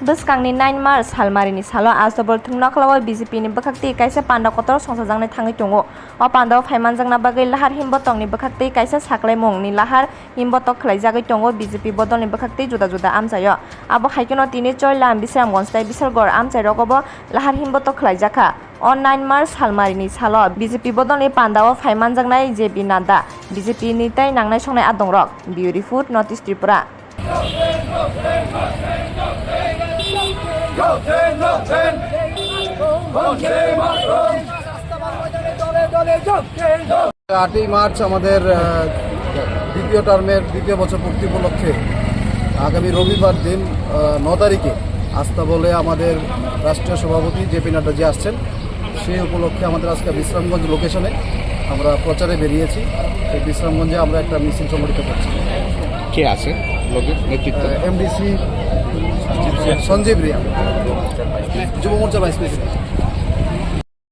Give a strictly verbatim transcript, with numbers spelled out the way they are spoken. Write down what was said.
Bwskangni nine March salmarini salo Astabol thwngnokhla o B J P ni bwkhaktwi kaisa panda kotor songchajaknai thangwi tongo. O panda o phaimanjakna bagwi lahar himbotongni bwkhaktwi kaisa saklaimungni lahar himbotok khwlaijagwi tongo B J P bodolni bwkhaktwi juda juda amchaio. Abo hai kheno tini Choilam, Bisramganj tei Bisalgor amchairogo bo lahar himbotok khwlaijakha. O nine March salmarini salo B J P bodolni panda o phaimanjaknai J P Nadda, B J P ni tei nangnai songnai adongrok. Bureau Report, North East Tripura. আটই মার্চ আমাদের, আহ, দ্বিতীয় টার্মের দ্বিতীয় বছর পূর্তি উপলক্ষে আগামী রবিবার দিন, আহ, ন তারিখে আস্তাবলে আমাদের রাষ্ট্রীয় সভাপতি জে পি নাড্ডা জি আসছেন। সেই উপলক্ষে আমাদের আজকে বিশ্রামগঞ্জ লোকেশনে আমরা প্রচারে বেরিয়েছি। এই বিশ্রামগঞ্জে আমরা একটা মিছিল সংগঠিত করছি। কে আছে লোকে নেতৃত্বে? এমডিসি সঞ্জীব রিয়া, যুব মোর্চা ভাইস প্রেসিডেন্ট।